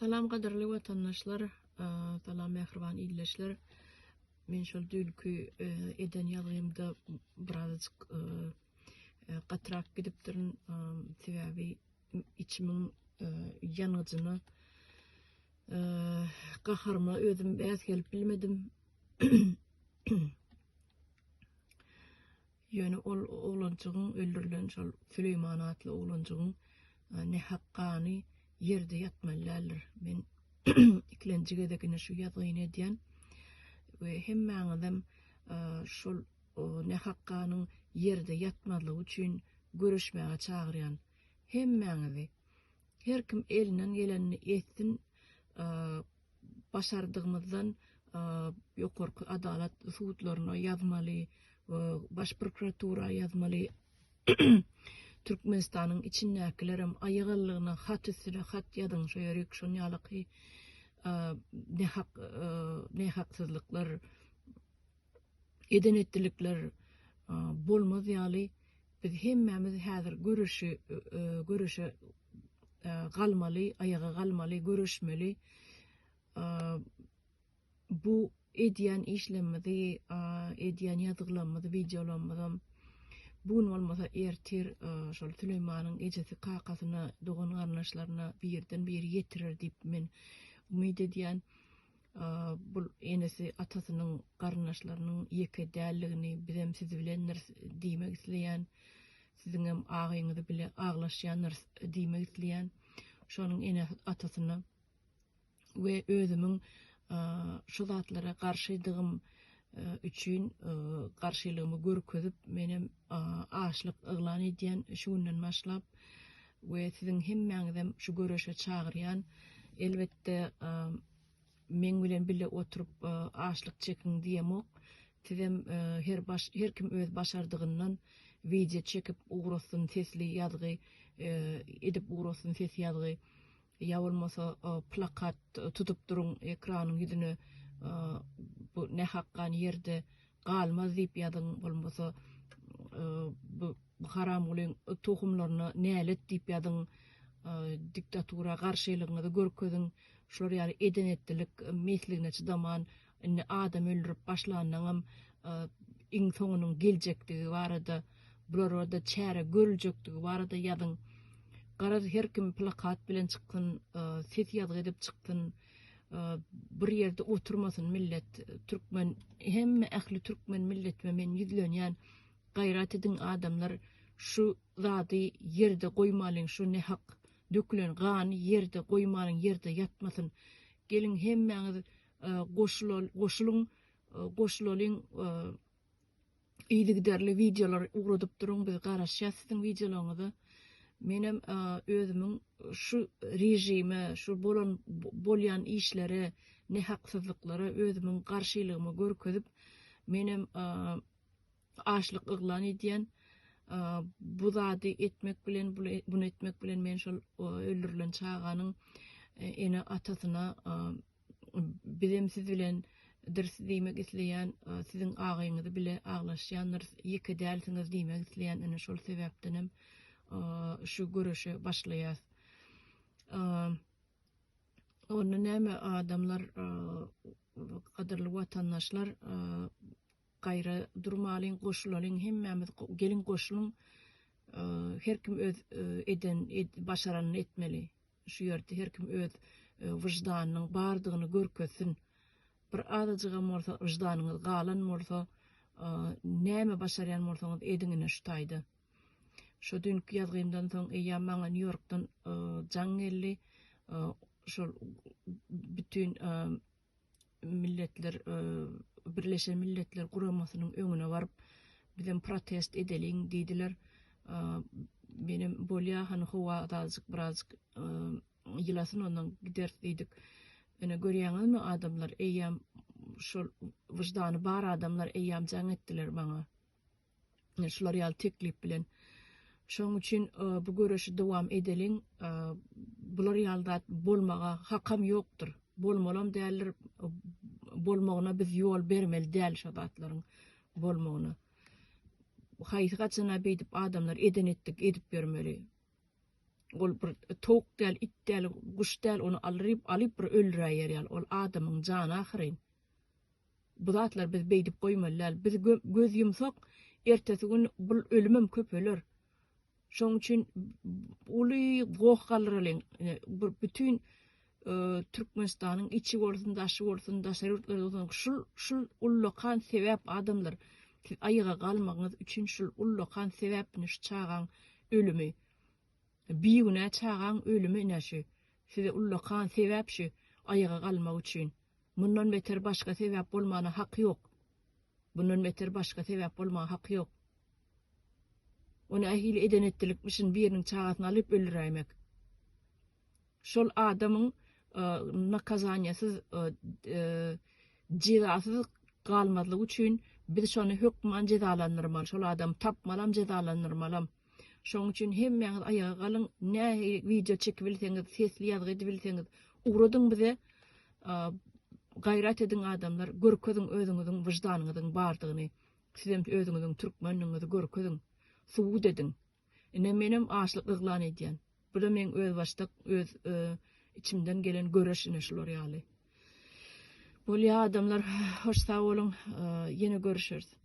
Salam gadyrly watandaşlar, salam mähriban ildeşler. Men şol düýnki eden ýazgymda birazajyk gatyrak gidipdirin. Sebäbi içimiň ýangyjyna gaharyma özüm bäs gelip bilmedim. Ýöne ol oglanjygyň öldürilen şol Süleýman atly oglanjygyň nähak gany ýerde ýatmaly däldir. Men ikilenji gezek ine şu ýazgyny edýän we hemmäňizem şol nähak ganyň ýerde ýatmazlygy üçin göreşmäge çagyrýan. Hemmäňizi. Her kim elinden gelenini etsin. Başardygymyzdan ýokarky adalat sudlaryna ýazmaly, baş prokuratura ýazmaly. Türkmenistanyň içindäkilerem aýagallygyna hat üstüne hat ýazyň şo ýerik şon ýalyky nähak nähaksyzlyklar eden etdilikler bolmaz ýaly biz hemmämiz häzir göreşi göreşe galmaly, aýaga galmaly, göreşmeli. Bu edýän işlerimizi, edýän ýazgylarymyzy, wideolarymyzam bu gün bolmasa ertir şol Süleýmanyň ejesi kakasyna, dogan-garyndaşlaryna birden biri ýetirer diýip men umyt edýän. Bul enesi atasynyň garyndaşlarynyň ýeke däldigini bizem siz bilendiris diýmek isleýän. Siziňem agyňyzy bile aglaşýandyrys diýmek isleýän. Şonuň ene atasyna we özümiň şu zatlara garşydygym üçin garşylygymy görkezip menem açlyk yglan edýän şu günden başlap we siziň hemmäňizem şu göreşe çagyrýan. Elbetde meň bilen bile oturyp açlyk çekiň diýemok. Sizem her baş her kim öz başardygyndan wideo çekip ugratsyn sesli ýazgy edip ugratsyn ses ýazgy ýa bolmasa plakat tutup duruň ekranyň ýüzüne bu nähak gan ýerde galmaz diýip ýazyň bolmasa bu haramgulyň tohumlaryna nälet diýip ýazyň diktatura garşylygyňyzy görkeziň şular ýaly eden etdilik mesligine çydaman indi adam öldürip başlandaňam iň soňunyň geljekdigi barada bulara-da çäre görüljekdigi barada ýazyň garaz her kim plakat bilen çyksyn ses ýazgy edip çyksyn bir ýerde oturmasyn millet türkmen hemme ähli türkmen milletime men ýüzlenýän gaýrat ediň adamlar şu zady ýerde goýmalyň şu nähak dökülen gany ýerde goýmalyň ýerde ýatmasyn geliň hemmäňiz goşulal goşulyň goşulalyň yzygiderli wideolar ugradyp duruň biz garaşýas siziň wideolaryňyza menem özümiň şu režime şu bolan bolýan işlere nähaksyzlyklara özümiň garşylygymy görkezip menem açlyk yglan edýän bu zady etmek bilen bunu etmek bilen men şol öldürilen çaganyň ene atasyna Bizem siz bilen diris diýmek isleýän, siziň agyňyzy bile aglaşýandyrys, ýeke dälsiňiz diýmek isleýän, ine şol sebäpdenem şu göreşe başlaýas. Onda näme adamlar, gadyrly watandaşlar, Gaýra durmalyň goşulalyň hemmämiz geliň goşulyň her kim öz eden başaranyny etmeli şu ýerde her kim öz wyždanynyň bardygyny görkezsin bir azajygam bolsa wyždanyňyz galan bolsa näme başarýan bolsaňyz ediň ine şu taýda şo düýnki ýazgymdan soň eýýäm maňa Nýu Ýorkdan jaň geldi şol bütin Milletler Birleşen Milletler Guramasynyň öňüne baryp, bizem protest edeliň diýdiler. Menem bolýa, hany howa azajyk birazjyk ýylasyn ondan gideris diýdik. Ine görýäňizmi adamlar eýýäm şol wyždany bar adamlar eýýäm jaň etdiler maňa. Şular ýaly teklip bilen. Şonuň üçin bu göreşi dowam edeliň. Bular ýaly zat bolmaga hakam ýokdur. Bolmalam däldir. Bolmagyna biz ýol bermeli däl şo zatlaryň bolmagyna. Haýsy haçana beýdip adamlar eden etdik edip ýörmeli. Ol bir towuk däl, it däl, guş däl, ony alyp, alyp bir öldüräýer ýaly. Ol adamyň jany ahyryn. Bu zatlary biz beýdip goýmaly däl. Biz göz ýumsak, ertesi gün bul ölümem köpeler. Şoň üçin uly goh galdyralyň. Bir bütin Türkmenistanyň içi bolsun, daşy bolsun, daşary ýurtlarda bolsun, şul şul ullakan sebäp adamlar. Siz aýaga galmagyňyz üçin şul ullakan sebäp ine şu çagaň ölümi. Bigünä çagaň ölümi ine şu. Size ullakan sebäp şu aýaga galmak üçin. Mundan beter başga sebäp bolmana haky ýok. Bundan beter başga sebäp bolmaga haky ýok. O nähili eden etdilikmişin biriniň çagasyny alyp öldüräýmek. Şol adamyň nakazaniýasyz jezasyz galmazlygy üçin biz şony hökman jezalandyrmaly. Şol adamy tapmalam jezalandyrmalam. Şoň üçin hemmäňiz aýaga galyň, nähili wideo çekibilseňiz, sesli ýazgy edibilseňiz, ugradyň bize. Gaýrat ediň adamlar, görkeziň özüňiziň wyždanyňyzyň bardygyny. Sizem özüňiziň türkmenligiňizi görkeziň. Subut ediň. Ine menem açlyk yglan edýän. Bu-da meň özbaşdak öz içimden gelen göreş ine şular ýaly. Bolýa adamlar, hoş sag boluň. Ýene görüşeris.